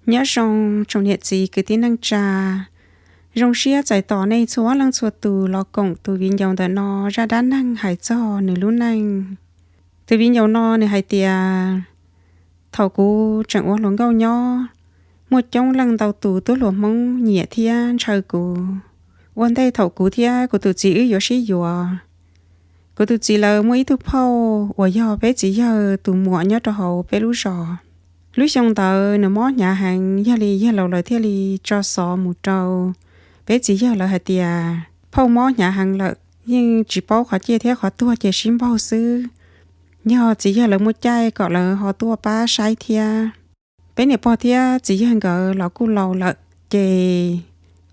Nyob zoo tsoom niam txiv kwv tij neej tsa, zoo siab txais tos nej txhua leej txhua tus los koom tus viv ncaus ntawm no zaj dab neeg hais txog nws lub neej. Tus viv ncaus no nws hais tias, thaum kuv tseem ua hluas nkauj nyob, muaj coob leej ntau tus tub hluas Hmoob nyiam thiab ntshaw kuv. Ua ntej thaum kuv thiab kuv tus txiv wb yuav sib yuav, kuv tus txiv lawv muaj ib tug phauj uas yog peb txiv yawg tus muam nyob rau hauv peb lub zos. Lub xyoo ntawd nws mob hnyav heev, yog li yawg laus lawv thiaj li tso xov mus rau peb txiv yawg lawv hais tias phauj mob hnyav heev lawm, yeej tsis paub qhov ciaj thiab qhov tuag ces sib npaug xwb. Yog txiv yawg lawv muaj caij kom lawv ho tuaj pab saib thiab. Peb niam pog thiab txiv yawg nkawd los kuj laus lawm, ces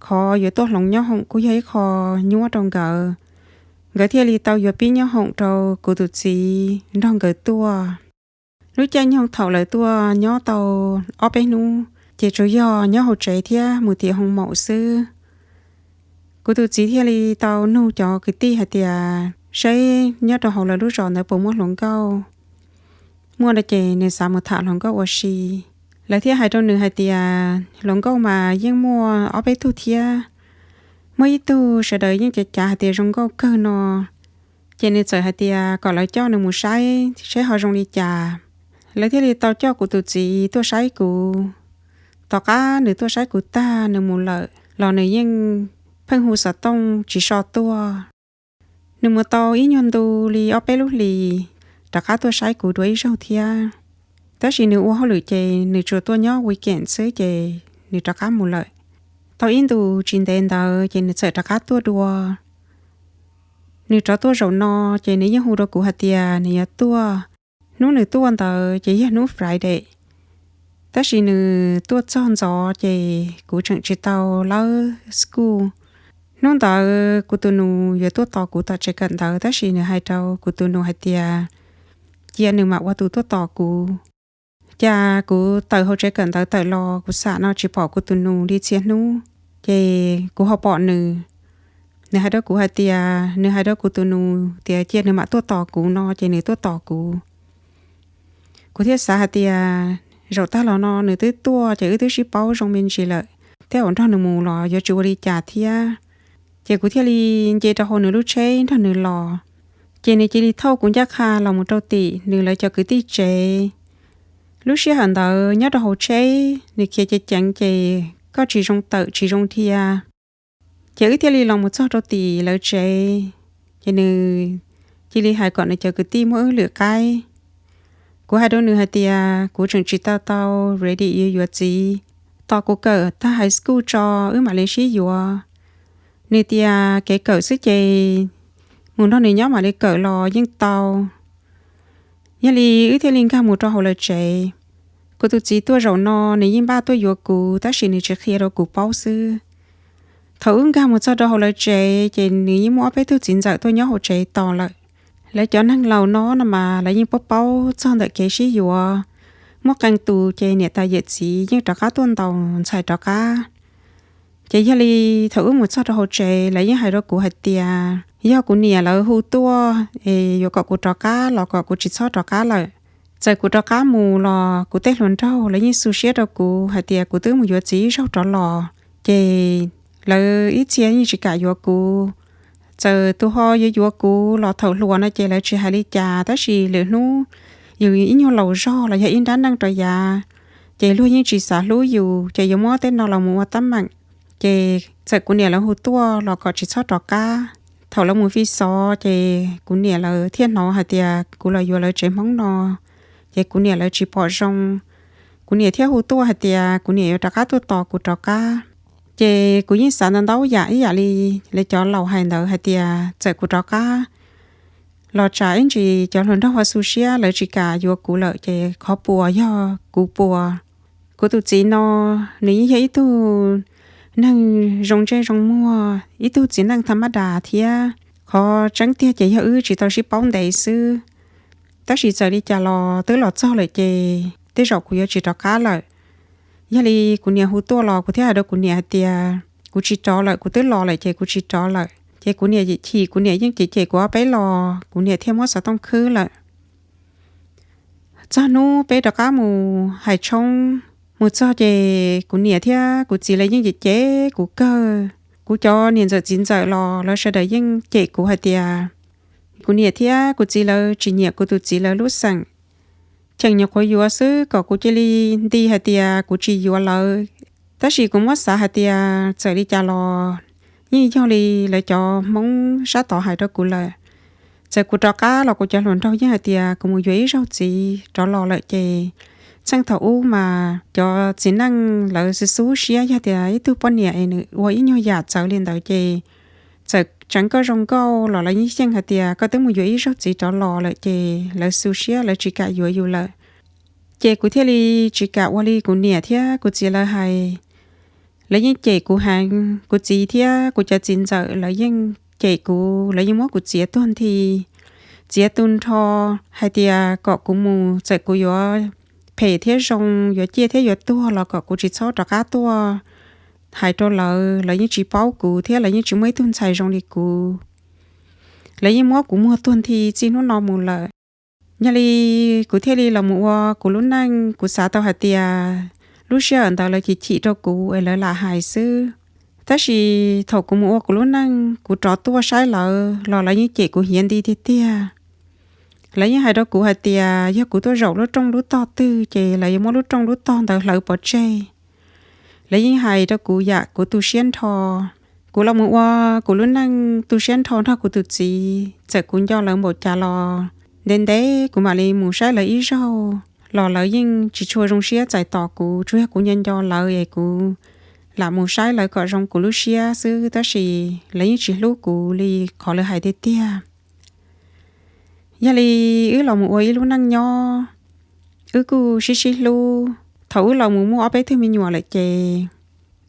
qhov yuav tuaj hloov nyob hoom kuj yog ib qho nyuaj rau nkawd. Nkawd thiaj li tau yuav pib nyob hoom rau kuv tus txiv nrog nkawd tuaj. Lub caij nyoog thaum lawv tuaj nyob tau ob peb hnub, ces tsuas yog nyob hauv tsev thiab mus tim hoo maum xwb. Kuv tus txiv thiaj li tau nug cov kwv tij hais tias saib nyob rau hauv lawv lub zos ntawd puas muaj hluas nkauj. Muaj no ces nws xav mus tham hluas nkauj ua si. Lawv thiaj hais rau nws hais tias hluas nkauj mas yeej muaj ob peb tug thiab, muaj ib tug sawv daws yeej cav cav hais tias zoo nkauj kawg no. Ces nws txawm hais tias kom lawv coj nws mus saib saib ho zoo li cas. Lawv thiaj li tau coj kuv tus txiv tuaj saib kuv. Tom qab nws tuaj saib kuv tag nws mus lawm los nws yeej pheej hu xov tooj tsis so tuaj. Nws mus tau ib nyuag ntu li ob peb lub hlis, rov qab tuaj saib kuv dua ib zaug thiab. Tab sis nws ua hauj lwm ces nws tsuas tuaj nyob weekend xwb ces nws rov qab mus lawm. Tau ib ntus tsis ntev ntawd ces nws txawm rov qab tuaj dua. Nws rov tuaj zaum no ces nws yeej hu rau kuv hais tias nws yuav tuaj. Hnub nws tuaj ntawd ces yog hnub Friday, tab sis nws tuaj txog ntxov ces kuv tseem tsis tau lawb school. Hnub ntawd kuv tus nus yuav tuaj tos kuv tom tsev kawm ntawv, tab sis nws hais rau kuv tus nus hais tias cia nws mam ua tus tuaj tos kuv. Cas kuv tawm hauv tsev kawm ntawv tawm los kuv xam no tsis pom kuv tus nus li txhia hnub, ces kuv ho pom nws. Nws hais rau kuv hais tias nws hais rau kuv tus nus tias cia nws mam tuaj tos kuv no ces nws tuaj tos kuv. Kuv thiaj xav hais tias zaum tag los no nws twb tuaj ces wb twb sib paub zoo me ntsis lawm, tej zaum nrog nws mus los yuav tsis ua li cas thiab. Ces kuv thiaj li nce rau hauv nws lub tsheb nrog nws los. Ces nws cia li thauj kuv ncaj qha los mus rau tim nws lawv cov kwv tij tsev. Lub sij hawm ntawd nyob rau hauv tsheb nws khiav ceev ceev ces koj tsis zoo tawm tsis zoo dhia. Ces wb thiaj li los mus txog rau tim lawv tsev, ces nws cia li hais kom nws cov kwv tij muab wb lwm qaib. Kuv hais rau nws hais tias kuv tseem tsis tau tau ready yuav yuav txiv, tos kuv kawm tag high school tso wb mam li sib yuav. Nws tias kev kawm xwb ces mus nrog nws nyob mam li kawm los yeej tau. Yog li wb thiaj li nkag mus rau hauv lawv tsev. Kuv tus txiv tuaj zaum no nws yeej npaj tuaj yuav kuv tab sis nws tsis qhia rau kuv paub xwb. Thaum wb nkag mus txog rau hauv lawv tsev ces nws yeej muaj ob peb tug txiv ntxawm tuaj nyob hauv tsev tos lawm. Lawv cov neeg laus no no mas lawv yeej paub paub txog ntawm kev sib yuav. Muaj qee tus ces niam tais yawm txiv yeej rov qab tuaj ntaus ntxhais rov qab. Ces yog li thaum wb mus txog rau hauv tsev lawv yeej hais rau kuv hais tias yog kuv niam lawv hu tuaj es yuav kom kuv rov qab los kom kuv tsis txhob rov qab lawm. Txawm kuv rov qab mus los kuv tej hluas nraug lawv yeej xu siab rau kuv hais tias kuv twb mus yuav txiv ib zaug rov los, ces lawv ib txhia yeej tsis kam yuav kuv. Txawm tus ho yuav yuav kuv los thaum hluas no ces lawv tsis hais li cas, tab sis lwm hnub yus ib nyuag laus zog los yog ib nrab neej rau yav, ces luag yeej tsis xav hlub yus, ces yuav muab tej no los mus ua teeb meem. Ces txawm kuv niam lawv hu tuaj los kom tsis txhob rov qab. Thaum lawv mus fi xov ces kuv niam lawv thiaj hnov hais tias kuv los yuav lawv tsev Hmoob no, ces kuv niam lawv tsis pom zoo. Kuv niam thiaj hu tuaj hais tias kuv niam yuav rov qab tuaj tos kuv rov qab. Ces kuv yeej xav ntau ntau yam ib yam li lawv cov laus hais ntawd hais tias txawm kuv rov qab los tsam ib ntsis cov hluas nraug ho xu siab lawv tsis kam yuav kuv lawm ces qhov puas yog kuv puas. Kuv tus txiv no nws yeej yog ib tug neeg zoo ntsej zoo muag, ib tug txiv neej tham mab das thiab. Qhov tseeb tiag ces yog wb tsis tau sib paub ntev xwb, tab sis txawm li cas los twb los txog lawm ces tej zaum kuv yuav tsis rov qab lawm. Yog li kuv niam hu tuaj los kuv thiaj hais rau kuv niam hais tias kuv tsis rov lawm, kuv twb los lawm ces kuv tsis rov lawm. Ces kuv niam chim, kuv niam yeej cem cem kuv ob peb los, kuv niam thiaj muab xov tooj khwb lawm. Txog hnub peb rov qab mus hais tshoob, Mus txog ces kuv niam thiab kuv txiv lawv yeej cem cem kuv kawg. Kuv cov niam ntxawm txiv ntxawm los lawv sawv daws yeej cem kuv hais tias kuv niam thiab kuv txiv lawv tsis nyiam kuv tus txiv lawv lub xeem, cheem nyuam qhuav yuav xwb kom kuv cia li nti hais tias kuv tsis yuav lawv. Tab sis kuv muab xav hais tias txawm li cas los yeej yog li lawv cov Hmoob sab tod hais rau kuv lawm. Txawm kuv rov qab los kuv cov hluas nraug yeej hais tias kuv mus yuav ib zaug txiv rov los lawm ces txheej thaum ub mas cov txiv neej lawv xub xub siab, yog tias ib tug poj niam es nws ua ib nyuag yam txawv li ntawd ces txawm tseev koj zoo nkauj los lawv yeej yeej hais tias koj twb mus yuav ib zaug txiv rov los lawm ces lawv xu siab lawv tsis kam yuav yus lawm. Ces kuv thiaj li tsis kam ua li kuv niam thiab kuv txiv lawv hais. Lawv yeej cem kuv heev, kuv txiv thiab kuv cov txiv ntxawm lawv yeej cem kuv, lawv yeej muab kuv txiav tuag nthi, txiav tu nrho, hais tias kom kuv mus txawm kuv yuav phem thiab zoo, yuav ciaj thiab yuav tuag los kom kuv tsis txhob rov qab tuaj hais rau lawv, lawv yeej tsis paub kuv thiab lawv yeej tsis muaj ib tug ntxhais zoo li kuv. Lawv yeej muab kuv muag tuag nthi txij hnub no mus lawm. Yog li kuv thiaj li los mus ua kuv lub neej, kuv xav tau hais tias lub sij hawm ntawd lawv chim chim rau kuv es lawv lam hais xwb. Tab sis thaum kuv mus ua kuv lub neej, kuv rov tuaj saib lawv los lawv yeej cem kuv hiav nti tiag tiag. Lawv yeej hais rau kuv hais tias yog kuv tuaj zaum lub rooj lub tog twg ces lawv yuav muab lub rooj lub tog ntawd hlawv pov tseg. Lawv yeej hais rau kuv yam kuv tu siab nrho. Kuv los mus ua kuv lub neej tu siab nrho nrog kuv tus txiv, txawm kuv nco lawv npaum cas los ntev ntev kuv mam li mus saib lawv ib zaug los lawv yeej tsis tshua zoo siab txais tos kuv, tsuas yog kuv nco nco lawv es kuv lam mus saib lawv kom zoo kuv lub siab xwb, tab sis lawv yeej tsis hlub kuv li qhov lawv hais tiag tiag. Yog li wb los mus ua ib lub neej nyob, wb kuj sib sib hlub. Thaum wb los mus muaj ob peb tug me nyuam lawm ces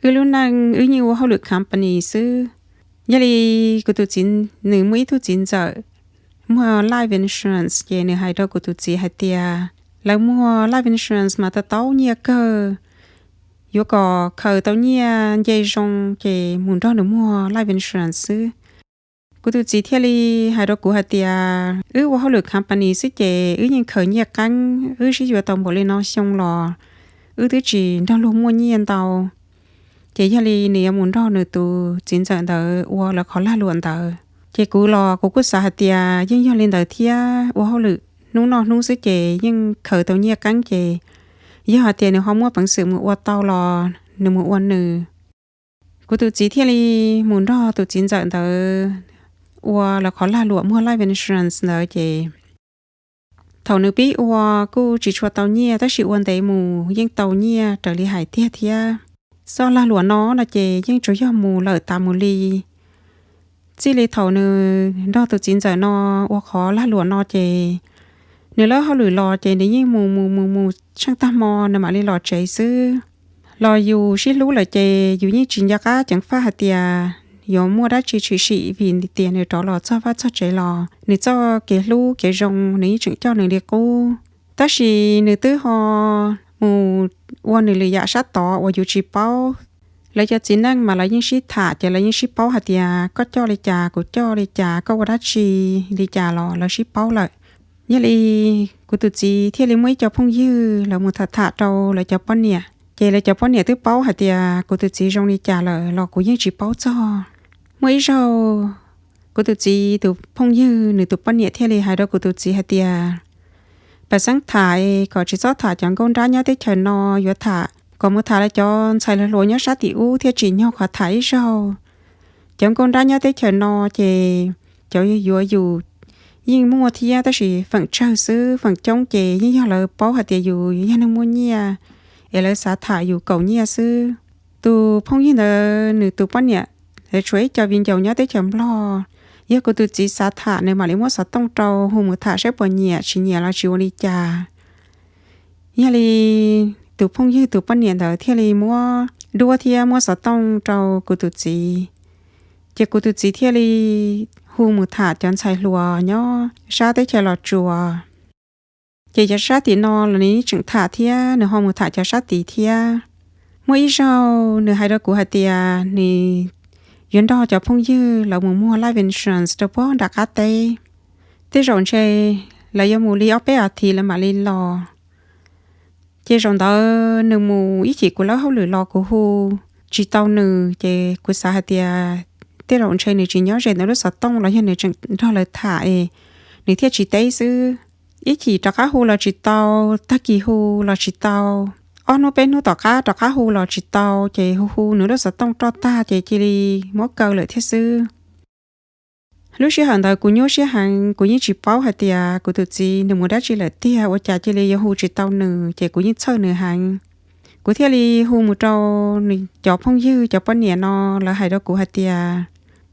wb lub neej wb yeej ua hauj lwm company xwb. Yog li kuv tus txiv, nws muaj ib tug txiv ntxawm muag life insurance ces nws hais rau kuv tus txiv hais tias lawv muag life insurance mas tau tau nyiaj kawg, yuav kom khaws tau nyiaj nce zoo ces mus nrog nws muag life insurance xwb. Kuv tus txiv thiaj li hais rau kuv hais tias wb ua hauj lwm company xwb ces wb yeej khaws nyiaj qeeb, wb sib yuav tau npaum li no xyoo los wb twb tsis nrog luag muaj nyiaj ntau. Ces yog li nws yuav mus nrog nws tus txiv ntxawm ntawd ua lawv qhov lag luam ntawd. Ces kuv los kuv kuj xav hais tias yeej yog li ntawd thiab, ua hauj lwm hnub noj hnub xwb ces yeej khaws tau nyiaj qeeb ces yog hais tias nws ho muaj peev xwm mus ua tau los nws mus ua nws. Kuv tus txiv thiaj li mus nrog tus txiv ntxawm ntawd ua lawv qhov lag luam muag life insurance ntawd ces thaum nws pib ua kuj tsis tshua tau nyiaj tab sis ua ntev mus yeej tau nyiaj raws li hais tiag thiab. Txoj lag luam no no ces yeej tsuas yog mus lawm tas mus li. Txij li thaum nws nrog tus txiv ntxawm no ua qhov lag luam no ces nws lawb hauj lwm los ces nws yeej mus mus mus mus tsheej tag hmo nws mam li los tsev xwb. Los yus sib hlub lawm ces yus yeej tsis nco qab ceev faj hais tias yuav muaj dab tsi tshwm sim vim tias nws rov los txog vaj txog tsev los nws txoj kev hlub kev zoo nws yeej tseem coj nws li qub. Tab sis nws twb ho mus ua nws lwm yam sab tod uas yus tsis paub. Lawv cov txiv neej mas lawv yeej sib tham ces lawv yeej sib paub hais tias koj coj li cas kuv coj li cas, koj ua dab tsi li cas los lawv sib paub lawm. Yog li kuv tus txiv thiaj li muaj ib co phooj ywg lawv mus tham tham rau lawv cov poj niam, ces lawv cov poj niam twb paub hais tias kuv tus txiv zoo li cas lawm los kuv yeej tsis paub txog. Muaj ib zaug kuv tus txiv tus phooj ywg nws tus poj niam thiaj li hais rau kuv tus txiv hais tias pab xeeb tham kom tsis txhob tham cov nkauj nrab nyob teb chaws no, yuav tham kom mus tham lawv cov ntxhais hluas hluas nyob sab tim ub thiaj tsim nyog qhov tham ib zaug. Cov nkauj nrab nyob teb chaws no ces cov yuav yus yeej muaj thiab tab sis feem tsawg xwb, feem coob ces yeej yog lawv paub hais tias yus yog neeg muaj nyiaj es lawv xav tham yus kaum nyiaj xwb. Tus phooj ywg ntawd nws tus poj niam, lawv tshuav ib co viv ncaus nyob teb chaws Nplog, yog kuv tus txiv xav tham nws mam li muab xov tooj rau hu mus tham saib puas nyiam, tsis nyiam los tsis ua li cas. Yog li tus phooj ywg tus poj niam ntawd thiaj li muab duab thiab muab xov tooj rau kuv tus txiv, ces kuv tus txiv thiaj li hu mus tham cov ntxhais hluas nyob sab teb chaws Los Tsuas. Ces cov sab tim no los nws tseem tham thiab nws ho mus tham cov sab tid thiab. Muaj ib zaug nws hais rau kuv hais tias nws yuav nrog cov phooj ywg lawv mus muag life insurance rau puag nram qab teb. Tej zaum ntshe lawv yuav mus li ob peb as thiv lawv mam li los. Ces zaum ntawd nws mus ib chim kuv lawb hauj lwm los kuv hu tsis tau nws, ces kuv xav hais tias tej zaum ntshe nws tsis nyob ze ntawm lub xov tooj los yog nws tseem nrog lawv tham es nws thiaj tsis teb xwb. Ib chim rov qab hu los tsis tau, tag kis hu los tsis tau, ob hnub peb hnub tom qab rov qab hu los tsis tau, ces hu hu nws lub xov tooj roj tag ces cia li muab kaw lawm thiab xwb. Lub sij hawm ntawd kuv nyuaj siab heev, kuv yeej tsis paub hais tias kuv tus txiv nws mus dab tsi lawm tiag, ua cas cia li yuav hu tsis tau nws, ces kuv yeej txhawj nws heev. Kuv thiaj li hu mus rau nws cov phooj ywg cov poj niam no, lawv hais rau kuv hais tias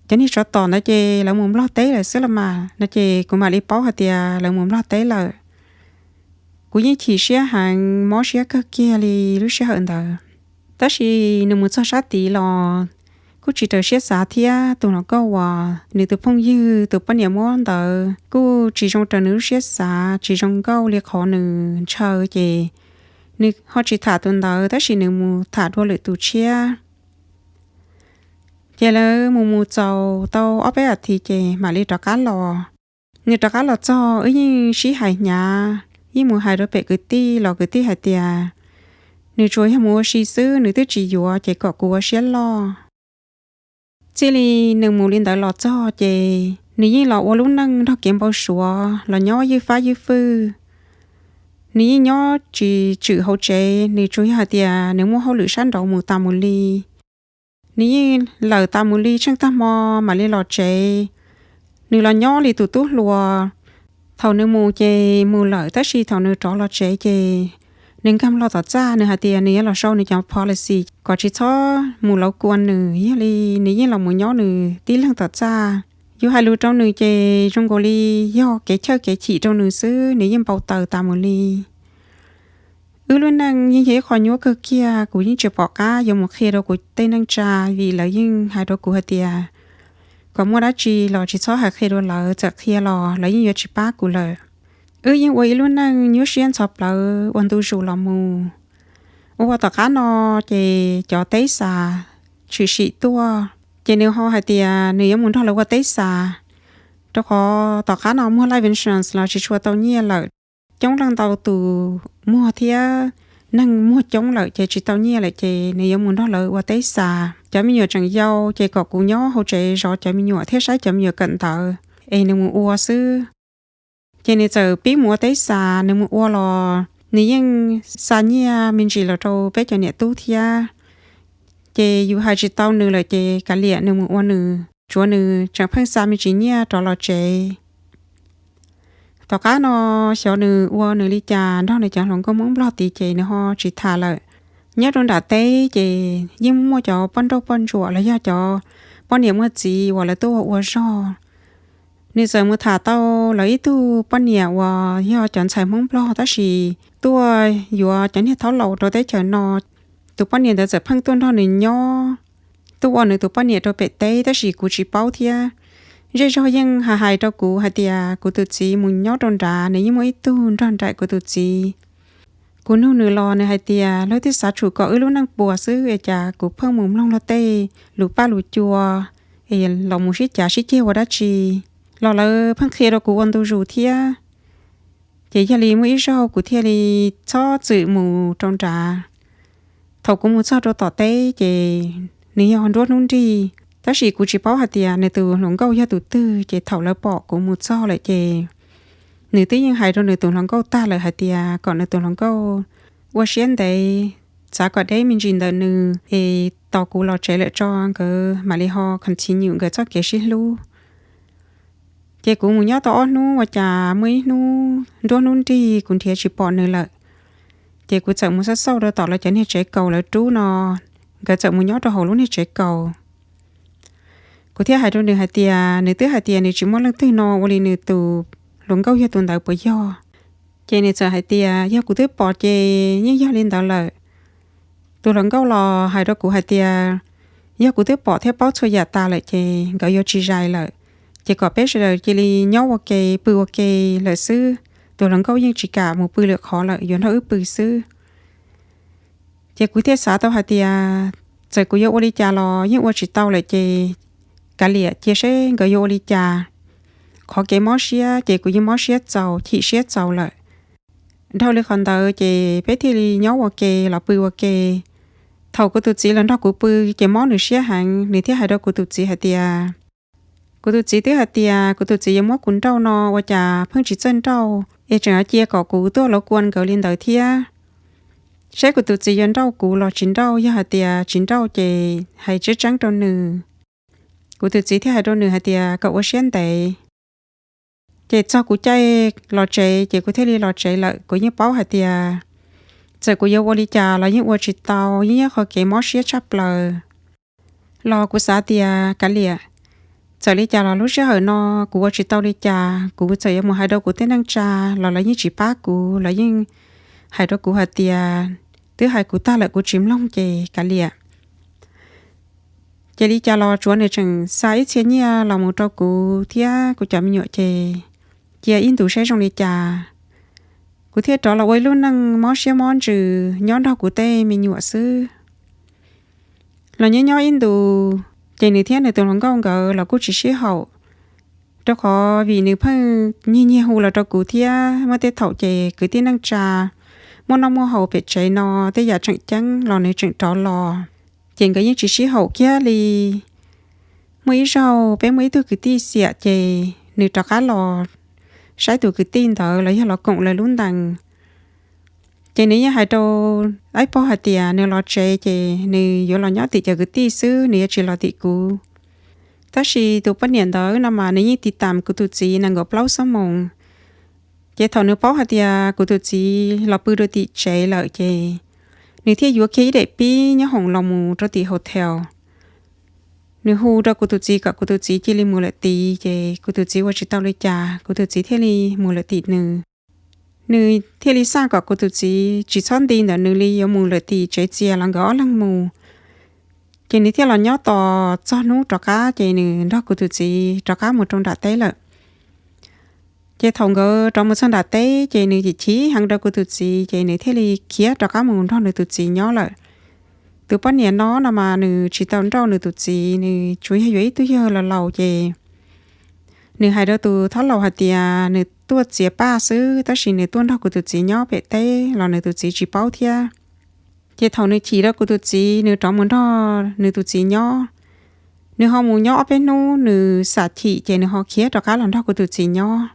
cov niag tsov tom ntawd ces lawv mus Nplog teb lawm xwb los mas no, ces kuv mam li paub hais tias lawv mus Nplog teb lawm. Kuv yeej chim siab heev, mob siab kawg kiag li lub sij hawm ntawd. Tab sis nws mus txog sab tid los kuj tsis raws siab xav thiab, tus hluas nkauj uas nws tus phooj ywg tus poj niam muab ntawd kuj tsis zoo raws nws lub siab xav, tsis zoo nkauj li qhov nws ntshaw, ces nws ho tsis tham tus ntawd tab sis nws mus tham dua lwm tus tshiab. Ces lawv mus mus txaus tau ob peb as thiv ces mam li rov qab los. Nws rov qab los txog wb yeej sib hais hnyav, yeej mus hais rau pem kwv tij los kwv tij hais tias nws tsuas yog mus ua si xwb, nws twb tsis yuav ces kom kuv ua siab loj. Txij li nws mus li ntawd los txog ces nws yeej los ua lub neej nrog kev npau suav los nyob ywj fab ywj fwj. Nws yeej nyob tsis tswm hauv tsev, nws tsuas yog hais tias nws muaj hauj lwm sab nraud mus tas mus li. Nws yeej lawm tas mus li, tsheej tag hmo mam li los tsev. Nws los nyob li tus tub hluas, thaum nws mus ces mus lawm, tab sis thaum nws rov los tsev ces nws nkag hlo tom txaj, nws hais tias nws yuav los sau nws cov policy kom tsis txhob mus lawv kua nws. Yog li nws yeej los mus nyob nws tib leeg tom txaj. Yus hais lus rau nws ces zoo nkaus li yog kev chawj kev chim rau nws xwb, nws yeej npau taws tas mus li. Wb lub neej yeej yog ib qho nyuaj kawg kiag, kuv yeej tsis pom qab yuav mus qhia rau kuv tej neej tsa, vim lawv yeej hais rau kuv hais tias kom muaj dab tsi los tsis txhob hais qhia rau lawv, txawm qhia los lawv yeej yuav tsis pab kuv lawm. Wb yeej ua ib lub neej nyuaj siab ntxhov plawv ua ntu zus los mus. Ua ua tom qab no ces cov teb xa tshwm sim tuaj, ces nws ho hais tias nws yuav mus nrog lawv ua teb xa, rau qhov tom qab no muag life insurance los tsis tshua tau nyiaj lawm. Coob leej ntau tus muag thiab, neeg muag coob lawm ces tsis tau nyiaj lawm ces nws yuav mus nrog lawv ua teb xa. Cov me nyuam tseem yau ces kom kuv nyob hauv tsev zov cov me nyuam thiab saib cov me nyuam kawm ntawv es nws mus ua xwb. Ces nws txawm pib mus ua teb xa, nws mus ua los nws yeej xa nyiaj me ntsis los rau peb cov niam tub thiab. Ces yus hais tsis tau nws lawm ces kav liam, nws mus ua nws, tsuav nws tseem pheej xa me ntsis nyiaj rov los tsev. Tom qab no xyov nws ua nws li cas nrog nws cov hluas nkauj Hmoob Nplog tid ces nws ho tsis tham lawm. Nyob rau nram teb ces yeej muaj cov poj nrauj poj ntsuam los yog cov poj niam muaj txiv uas lawv tuaj ua ua zog. Nws txawm mus tham tau lawv ib tug poj niam uas yog cov ntxhais Hmoob Nplog tab sis tuaj yuav cov niag thaub laus rau teb chaws no. Tus poj niam ntawd txawm pheej tuaj nrog nws nyob, tuaj ua nws tus poj niam rau pem teb tab sis kuv tsis paub thiab. Zej zog yeej hais hais rau kuv hais tias kuv tus txiv mus nyob rau nrad, nws yeej muaj ib tug nrog nraim kuv tus txiv. Kuv nug nws los nws hais tias lawv twb xav tshum kom wb lub neej puas xwb es cas kuv pheej mus mloog luag tej lus paj lus cua es los mus sib cav sib ceg ua dab tsi, los lawv pheej qhia rau kuv ua ntu zus thiab. Ces yog li muaj ib zaug kuv thiaj li txhob txwm mus rau nrad. Thaum kuv mus txog rau tom teb ces nws yog nruab hnub nrig, tab sis kuv tsis paub hais tias nws tus hluas nkauj yog tus twg, ces thaum lawv pom kuv mus txog lawm ces nws twb yeej hais rau nws tus hluas nkauj tag lawm hais tias kom nws tus hluas nkauj ua siab ntev, txav kom deb me ntsis ntawm nws es tos kuv los tsev lawm tso nkawd mam li ho continue nkawd txoj kev sib hlub. Ces kuv mus nyob tau ob hnub ua cas muaj ib hnub nruab hnub nrig kuv nrhiav tsis pom nws lawm. Ces kuv txawm mus xauj xauj rau tom lawv cov niag tsev kaus lawv rub no, nkawd txawm mus nyob rau hauv lub niag tsev kaus. Kuv thiaj hais rau nws hais tias nws twb hais tias nws tsis muaj leej twg no, ua li nws tus hluas nkauj yog tus ntawd puas yog? Ces nws txawm hais tias yog kuv twb pom ces yeej yog li ntawd lawm. Tus hluas nkauj los hais rau kuv hais tias yog kuv twb pom thiab paub txhua yam tas lawm ces nkawd yuav tsis zais lawm, ces kom peb sawv daws cia li nyob ua ke pw ua ke lawm xwb. Tus hluas nkauj yeej tsis kam mus pw lwm qhov lawm, yuav nrog wb pw xwb. Ces kuv thiaj xav tau hais tias txawm kuv yuav ua li cas los yeej ua tsis tau lawm ces kav liam cia seb nkawd yuav ua li cas. Qhov kev mob siab ces kuv yeej mob siab txaus chim siab txaus lawm. Dhau li qhov ntawd ces peb thiaj li nyob ua ke los pw ua ke. Thaum kuv tus txiv los nrog kuv pw ces mob nws siab heev, nws thiaj hais rau kuv tus txiv hais tias, kuv tus txiv twb hais tias kuv tus txiv yuav muab kuv nrauj no ua cas pheej tsis txawj nrauj es tseem cia kom kuv tuaj lov kuas nkawd li ntawd thiab. Saib kuv tus txiv yuav nrauj kuv los tsis nrauj, yog hais tias tsis nrauj ces hais tseeb tseeb rau nws. Kuv tus txiv thiaj hais rau nws hais tias kom ua siab ntev. Ces txog kuv caij los tsev ces kuv thiaj li los tsev lawm. Kuv yeej paub hais tias txawm kuv yuav ua li cas los yeej ua tsis tau, yeej yog qhov kev mob siab tshaj plaws. Los kuv xav tias kav liam, txawm li cas los lub sij hawm no kuv ua tsis tau li cas, kuv txawm yuav mus hais rau kuv tej neej tsa los lawv yeej tsis pab kuv, lawv yeej hais rau kuv hais tias twb hais kuv tag lawm kuv tsis mloog ces kav liam. Ces li cas los tsuav nws tseem xa ib txhia nyiaj los mus rau kuv thiab kuv cov me nyuam ces cia ib ntus saib zoo li cas. Kuv thiaj rov los ua ib lub neej mob siab mob ntsws nyob nrog kuv tej me nyuam xwb. Los nyob nyob ib ntus ces nws thiab nws tus hluas nkauj nkawd los kuj tsis sib haum, rau qhov vim nws pheej nyiag nyiag hu los rau kuv thiab muaj tej thaum ces kwv tij neej tsa muaj noj muaj haus pem tsev no tej yam tseem ceeb los nws tseem rov los, ces nkawd yeej tsis sib haum kiag li. Muaj ib zaug peb muaj ib tug kwv tij xiam ces nws rov qab los saib tus kwv tij ntawd los yog los koom lawv lub ntees. Ces nws yeej hais rau Aib Pog hais tias nws los tsev ces nws yuav los nyob tim cov kwv tij xwb, nws yuav tsis los tim kuv. Tab sis tus poj niam ntawd no mas nws yeej tiv tam kuv tus txiv nees nkaum plaub xuab moos. Ces thaum nws paub hais tias kuv tus txiv los pw rau tim tsev lawm ces nws thiaj yuav kiag ib daim pib nyob hoom los mus rau tim hotel. Nws hu rau kuv tus txiv kom kuv tus txiv cia li mus lawm tid, ces kuv tus txiv ua tsis tau li cas, kuv tus txiv thiaj li mus lawm tim nws. Nws thiaj li xaj kom kuv tus txiv tsis txhob nti ntawm nws li, yuav mus lawm tim tsev txias los nkawd ob leeg mus. Ces nws thiaj los nyob tos txog hnub rov qab ces nws nrog kuv tus txiv rov qab mus rau nram teb lawm. Ces thaum nkawd rov mus txog nram teb ces nws chim chim heev rau kuv tus txiv ces nws thiaj li khiav rov qab mus nrog nws tus txiv nyob lawm. Tus poj niam no no mas nws tsis tau nrauj nws tus txiv, nws tsuas yog yuav ib tug yawg laus laus ces nws hais rau tus thab laus hais tias nws tuaj txiav paj xwb tab sis nws tuaj nrog kuv tus txiv nyob pem teb los nws tus txiv tsis paub thiab. Ces thaum nws chim rau kuv tus txiv nws rov mus nrog nws tus txiv nyob, nws ho mus nyob ob peb hnub nws xam chim ces nws ho khiav rov qab los nrog kuv tus txiv nyob.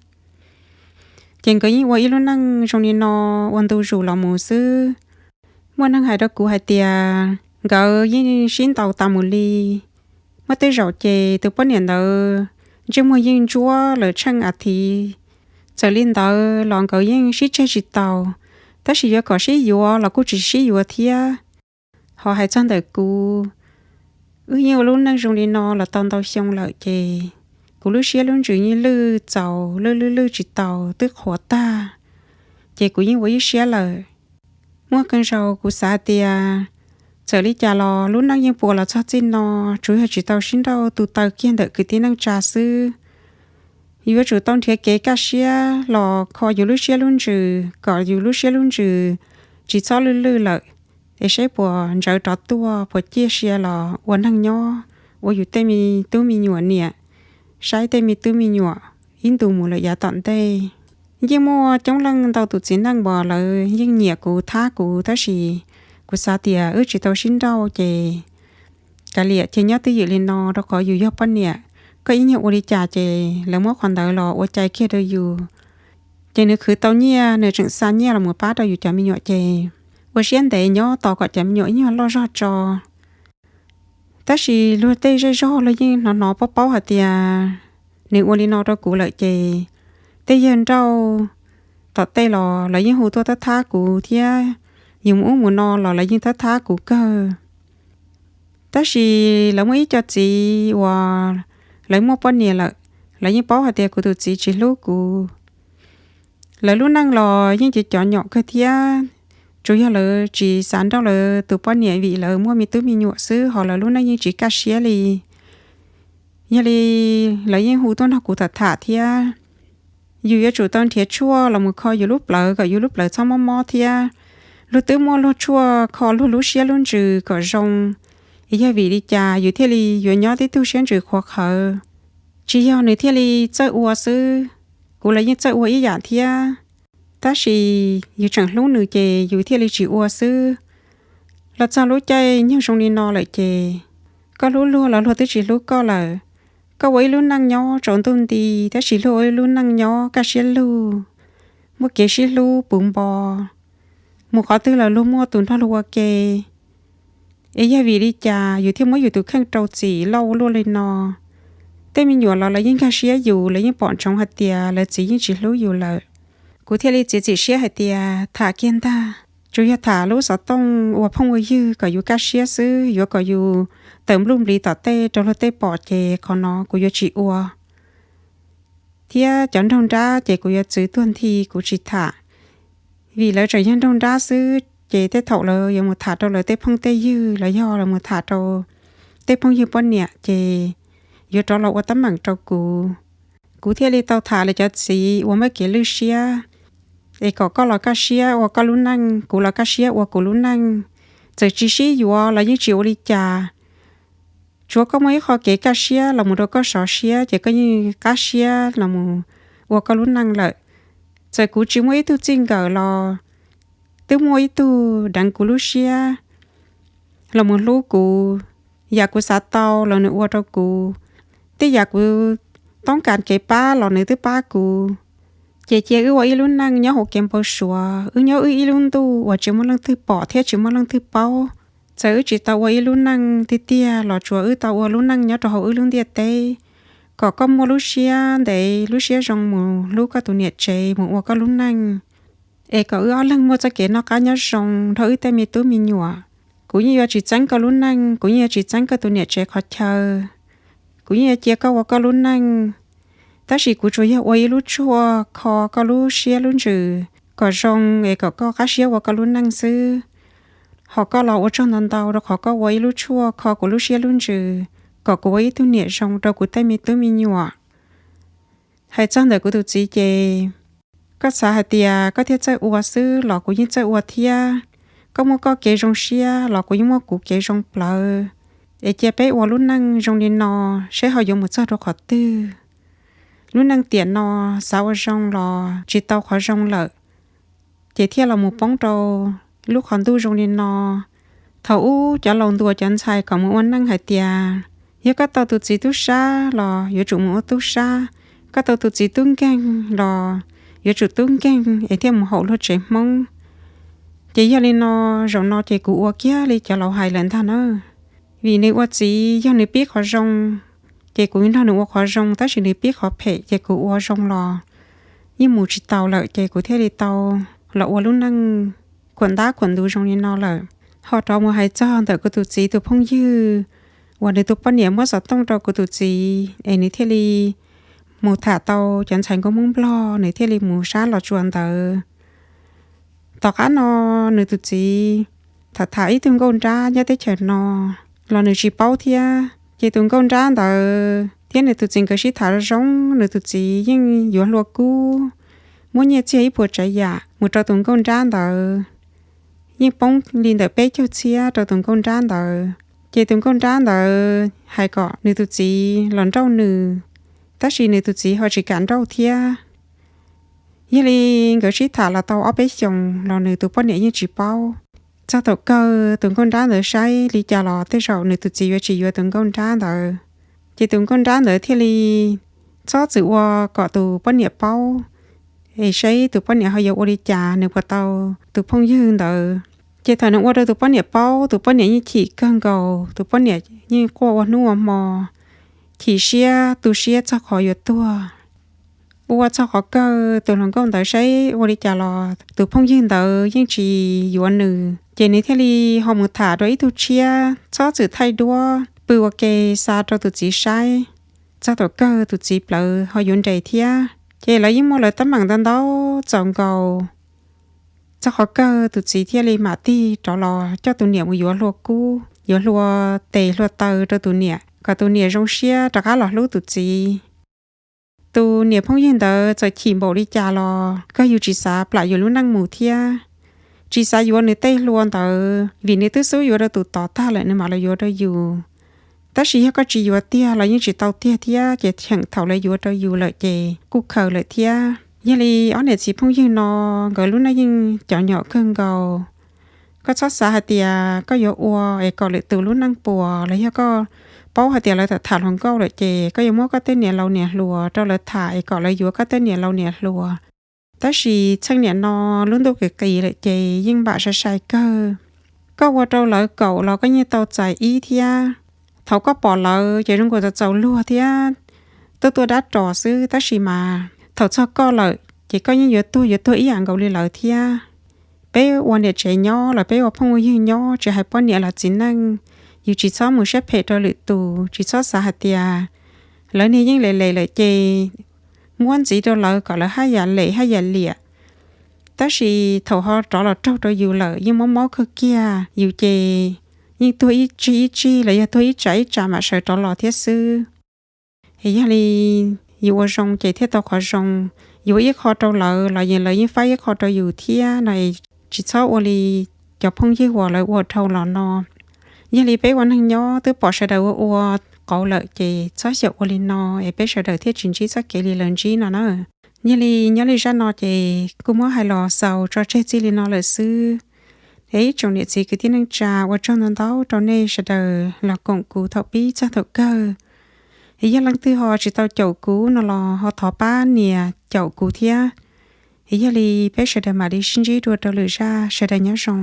Ces nkawd yeej ua ib lub neej zoo li no ua ntu zus los mus xwb. Muaj neeg hais rau kuv hais tias nkawd yeej sib ntaus tas mus li. Muaj tej zaum ces tus poj niam ntawd ntsej muag yeej ntsuab lawm tsheej a thiv. Txawm li ntawd los nkawd yeej sib tseg tsis taus, tab sis yuav kom sib yuav los kuj tsis sib yuav thiab. Ho hais txog ntawm kuv, wb yeej ua lub neej zoo li no los tau ntau xyoo lawm ces kuv lub siab lub ntsws yeej lwj txaus lwj lwj lwj tsis tau twb qhuav tag, ces kuv yeej ua ib siab lawm. Muaj qee zaus kuv xav tias txawm li cas los lub neej yeej puas los txog txij no, tsuas yog tsis tau sib nrauj tu taw kiag ntawm kwv tij neej tsa xwb. Yuav tsum tau nrhiav kev kaj siab los kho yus lub siab lub ntsws kom yus lub siab lub ntsws tsis txhob lwj lwj lawm, es saib puas ntsawv rov tuaj puas ciaj sia los ua neeg nyob, ua yus tej me tub me nyuam niam, saib tej me tub me nyuam ib ntus mus lawm yav tom ntej. Yeej muaj coob leej ntau tus txiv neej uas lawv yeej nyiam kuv thab kuv tab sis kuv xav tias wb tsis tau sib nrauj ces kav liam ces nyob twj ywm li no rau qhov yus yog poj niam, koj ib nyuag ua li cas ces lawv muab qhov ntawd los ua cai kiag rau yus. Ces nws khwv tau nyiaj nws tseem xa nyiaj los mus pab rau yus cov me nyuam ces ua siab ntev nyob tos kom cov me nyuam ib nyuag loj zog tso. Tab sis luag tej zej zog luag yeej hnov hnov paub paub hais tias nws ua li no rau kuv lawm ces tej yawg nrauj tom tej los lawv yeej hu tuaj thab thab kuv thiab yus mus ub mus no los lawv yeej thab thab kuv kawg. Tab sis lawv muaj ib co txiv uas lawv muaj poj niam lawm, lawv yeej paub hais tias kuv tus txiv tsis hlub kuv. Lawv lub neej los yeej cov cov nyom kawg thiab, tsuas yog lawv tsis xav nrauj lawv tus poj niam vim lawv muaj me tub me nyuam xwb, ho lawv lub neej yeej tsis kaj siab li. Yog li lawv yeej hu tuaj nrog kuv tham tham thiab. Yus yuav tsum tau nrhiav tshuaj los mus kho yus lub plawv kom yus lub plawv txhob mob mob thiab. Luag twb muaj luag tshuaj kho luag lub siab lub ntsws kom zoo, yog vim li cas yus thiaj li yuav nyob tib tug siab ntsws qhuav qhawv? Tsis yog nws thiaj li txawj ua xwb, kuv los yeej txawj ua ib yam thiab. Tab sis yus tseem hlub nws ces yus thiaj li tsis ua xwb. Los txog lub caij nyoog zoo li no lawm ces koj hlub luag los luag twb tsis hlub koj lawm. Koj ua ib lub neej nyob tsaus ntuj nti, tab sis luag ua ib lub neej nyob kaj siab lug, muaj kev sib hlub puv npo, mus qhov twg los luag muaj tus nrog luag ua ke. Es yog vim li cas yus thiaj muab yus tus kheej rau txim loj ua luaj li no? Tej me nyuam los lawv yeej nkag siab yus, lawv yeej pom ntsoov hais tias lawv txiv yeej tsis hlub yus lawm. Kuv thiaj li txiav txim siab hais tias tham kiag ntag, tsuas yog tham lub xov tooj ua phooj ua ywg kom yus kaj siab xwb, yuav kom yus tawm npluj nplis tom tej rau luag tej pom ces qhov no kuv yuav tsis ua. Thiab cov nraug nrab ces kuv yuav txwv tuag nthi, kuv tsis tham, vim lawv tseem yog nraug nrab xwb. Ces tej thaum lawv yuav mus tham rau lawv tej phooj tej ywg los yog lawv mus tham rau tej phooj ywg poj niam ces yuav rov los ua teeb meem rau kuv. Kuv thiaj li tau tham lawv cov txiv uas muaj kev lwj siab, es kom koj los kaj siab ua koj lub neej, kuv los kaj siab ua kuv lub neej. Txawm tsis sib yuav los yeej tsis ua li cas, tsuav koj muaj ib qho kev kaj siab los mus rau koj sov siab ces koj yeej qab siab los mus ua koj lub neej lawm. Txawm kuv tsis muaj ib tug txij nkawm los twb muaj ib tug deev kuv lub siab los mus hlub kuv. Yam kuv xav tau los nws ua rau kuv, tej yam kuv toob kas kev pab los nws twb pab kuv. Ces cia wb ua ib lub neej nyob hauv kev npau suav, wb nyob wb ib lub ntuj uas tsis muaj leej twg pom thiab tsis muaj leej twg paub. Txawm wb tsis tau ua ib lub neej tiag tiag los tsuas wb tau ua lub neej nyob rau hauv wb lub ntiaj teb, kom koj muaj lub siab ntev lub siab zoo mus hlub koj tus niam tsev, mus ua koj lub neej, es kom wb ob leeg muaj txoj kev noj qab nyob zoo nrog wb tej me tub me nyuam. Kuv yeej yuav tsis txeeb koj lub neej, kuv yeej yuav tsis txeeb koj tus niam tsev qhov chaw. Kuv yeej yuav cia koj ua koj lub neej, tab sis kuv tsuas yog ua ib lub tshuaj kho koj lub siab lub ntsws kom zoo es kom koj qab siab ua koj lub neej xwb. Ho koj los ua tsaug ntau ntau rau qhov koj ua ib lub tshuaj kho kuv lub siab lub ntsws kom kuv ua ib tug niam zoo rau kuv tej me tub me nyuam. Hais txog ntawm kuv tus txiv ces, koj xav hais tias koj thiaj txawj ua xwb los kuv yeej txawj ua thiab. Koj muaj koj kev zoo siab los kuv yeej muaj kuv kev zoo plawv. Es cia peb ua lub neej zoo li no, saib ho yuav mus txog rau qhov twg. Lub neej tiam no xav ua zoo los tsis tau qhov zoo lawm, ces thiaj los mus poob rau lub qhov ntuj zoo li no. Thaum ub cov laus ntuas cov ntxhais kom mus ua neej hais tias, yog koj tau tus txiv tub sab los yuav tsum mus ua tub sab, koj tau tus txiv tub nkeeg los yuav tsum tub nkeeg es thiaj mus haum luag tsev Hmoob. Ces yog li no, zaum no ces kuv ua kiag li cov laus hais lawm ntag na. Vim nws ua txiv yog nws pib qhov zoo, ces kuv nrog nws ua qhov zoo, tab sis nws pib qhov phem ces kuv ua zoo los yeej mus tsis taus lawm, ces kuv thiaj li tau los ua lub neej khuam ntab khuam ntuv zoo li no lawm. Ho rov mus hais txog ntawm kuv tus txiv tus phooj ywg uas nws tus poj niam muab xov tooj rau kuv tus txiv es nws thiaj li mus tham tau cov ntxhais nkauj Hmoob Nplog, nws thiaj li mus sab Los Tsuas ntawd. Tom qab no nws tus txiv tham tham ib tug nkauj nrab nyob teb chaws no los nws tsis paub thiab. Ces tus nkauj nrab ntawd thiab nws tus txiv nkawd sib tham zoo, nws tus txiv yeej yuav hlua kub, muab nyiaj txiag ib puas tsav yam mus rau tus nkauj nrab ntawd, yeej poob li ntawm peb caug txhiab rau tus nkauj nrab ntawd. Ces tus nkauj nrab ntawd hais kom nws tus txiv los nrauj nws, tab sis nws tus txiv ho tsis kam nrauj thiab. Yog li nkawd sib tham los tau ob peb xyoos los nws tus poj niam yeej tsis paub. Txog thaum kawg tus nkauj nrab ntawd saib li cas los tej zaum nws tus txiv yuav tsis yuav tus nkauj nrab ntawd. Ces tus nkauj nrab ntawd thiaj li txhob txwm ua kom tus poj niam paub, es saib tus poj niam ho yuav ua li cas nws puas tau tus phooj ywg ntawd. Ces thaum nws ua rau tus poj niam paub, tus poj niam yeej chim kawg nkaus, tus poj niam yeej quaj ua hnub ua hmo, chim siab tu siab txog qhov yuav tuag. Ua txog qhov kawg tus hluas nkauj ntawd saib ua li cas los tus phooj ywg ntawd yeej tsis yuav nws, ces nws thiaj li ho mus tham dua ib tug tshiab, txhob txwm thaij duab, pw ua ke xa rau tus txiv saib. Txog thaum kawg tus txiv plawv ho yuav nres thiab. Ces lawv yeej muaj lawv teeb meem ntau ntau txaus nkaus. Txog qhov kawg tus txiv thiaj li mam tig rov los coj tus niam mus yuav hlua kub, yuav hlua tes hlua taw rau tus niam, kom tus niam zoo siab rov qab los hlub tus txiv. Tus niam phooj ywg ntawd txawm chim npaum li cas los kawg yus tsis xav plam yus lub neej mus thiab, tsis xav yuav nws tej hlua ntawd vim nws twb xub yuav rau tus tod tag lawm nws mam los yuav rau yus. Tab sis yog koj tsis yuav tiag los yeej tsis tau tiag thiab, ces cheem thaum lawv yuav rau yus lawm ces kuj khaws lawm thiab. Yog li ob niam txiv phooj ywg no nkawd lub neej yeej cov nyom kawg nkaus. Koj txhob xav hais tias koj yuav ua es kom lwm tus lub neej puas los yog koj paub hais tias lawv tham tham hluas nkauj lawm ces koj yuav muab koj tej niam laus niam hluas rau lawv tham es kom lawv yuav koj tej niam laus niam hluas. Tab sis txheej niam no lub ntuj qis qis lawm ces yeej npam sai sai kawg. Koj ua rau lawv kaum los koj yeej tau txais ib thiab. Thaum koj pom lawv ces zoo nkaus txaus txaus luag thiab tuaj tuaj dab ros xwb, tab sis mas thaum txog koj lawm ces koj yeej yuav tuag yuav tuag ib yam nkaus li lawv thiab. Peb ua niam tsev nyob los peb ua phooj ua ywg nyob, tsis hais poj niam los txiv neej, yus tsis txhob mus siab phem rau lwm tus, tsis txhob xav hais tias lawv niag yeej lem lem lawm ces muab ntxiv rau lawv kom lawv haj yam lem haj yam liam. Tab sis thaum ho rov los raug rau yus lawm yeej mob mob kawg kiag, yus ces yeej tuag ib tsig ib tsig los yog tuag ib tsam ib tsam mam sawv rov los thiab xwb. Es yog li yus ua zoo ces thiaj tau qhov zoo, yus ua ib qho rau lawv los lawv yeej faib ib qho rau yus thiab no es tsis txhob ua li cov phooj ywg uas lawv ua dhau los no. Yog li peb ua neeg nyob twb pom sawv daws ua ua qauv lawm ces txhob xyaum ua li no es peb sawv daws thiaj tsis ntsib txoj kev li lawv ntsib no na. Yog li nyob li zaj no ces kuv muab hais los xaus tso tseg txij li no lawm xwb. Es ib tsoom niam txiv kwv tij neej tsa, ua tsaug ntau ntau rau nej sawv daws los koom kuv thaum pib txog thaum kawg. Es yog leej twg ho tsis tau caum kuv no los ho thov pab nias caum kuv thiab. Es yog li peb sawv daws mam li sib ntsib dua rau lwm zaj, sawv daws nyob zoo.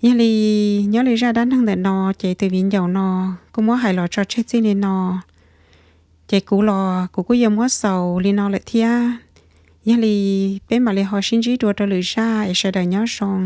Yog li nyob li zaj dab neeg ntawm no ces tus viv ncaus no kuj muab hais los tso tseg txij li no. Ces kuv los kuv kuj yuav muab xaus li no lawm thiab. Yog li peb mam li ho sib ntsib dua rau lwm zaj es sawv daws nyob zoo.